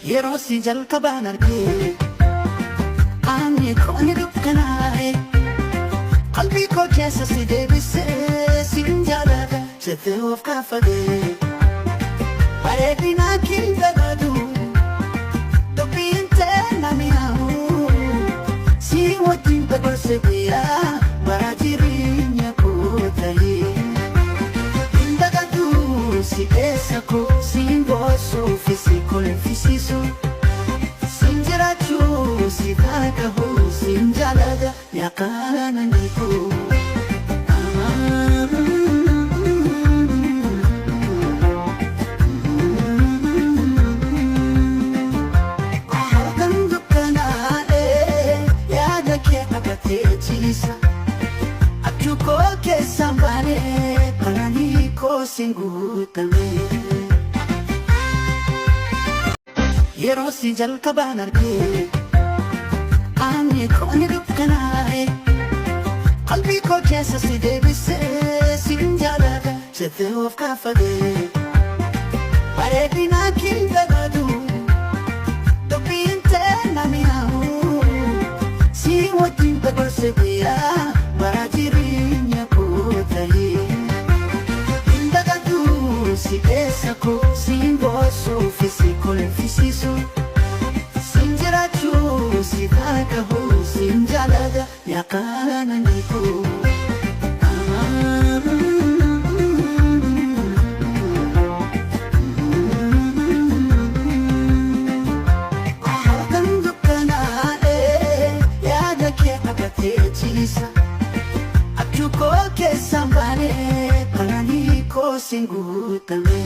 Yeroo si jalqabaan argee ani kooni dukkanaa'e, qalbii koo keessa si deebisee sin jaalladha jettee of kaafadhe. Bareedina kee barbaadu, dubbiin tee na mi'aawu, si wajjin dabarse guyyaa bara jireenya koo ta'e. Hin dagadhu si keessa koo, siin boosuu fi si kolfisiisu. Siin jiraachuu si dhagahu, siin jaalladha yaa qananii koo. Halkan dukkanaa'ee yaada kee qabatee ciisa. Abjuu koo keessaan baanee qananii koo siin guutame. Yeroo si jalqabaan argee ani kooni dukkanaa'e, qalbii koo keessa si deebisee sin jaalladha jettee of kaafadhe. Bareedina kee barbaadu, dubbiin tee na mi'aawu, si wajjin dabarse guyyaa bara jireenya koo ta'e. Hin dagadhu si keessa koo, siin boosuu fi si kolfisiisu. Siin jiraachuu si dhagahu, siin jaalladha yaa qananii koo. Halkan dukkanaa'ee yaada kee qabatee ciisa. Abjuu koo keessaan baanee qananii koo siin guutame.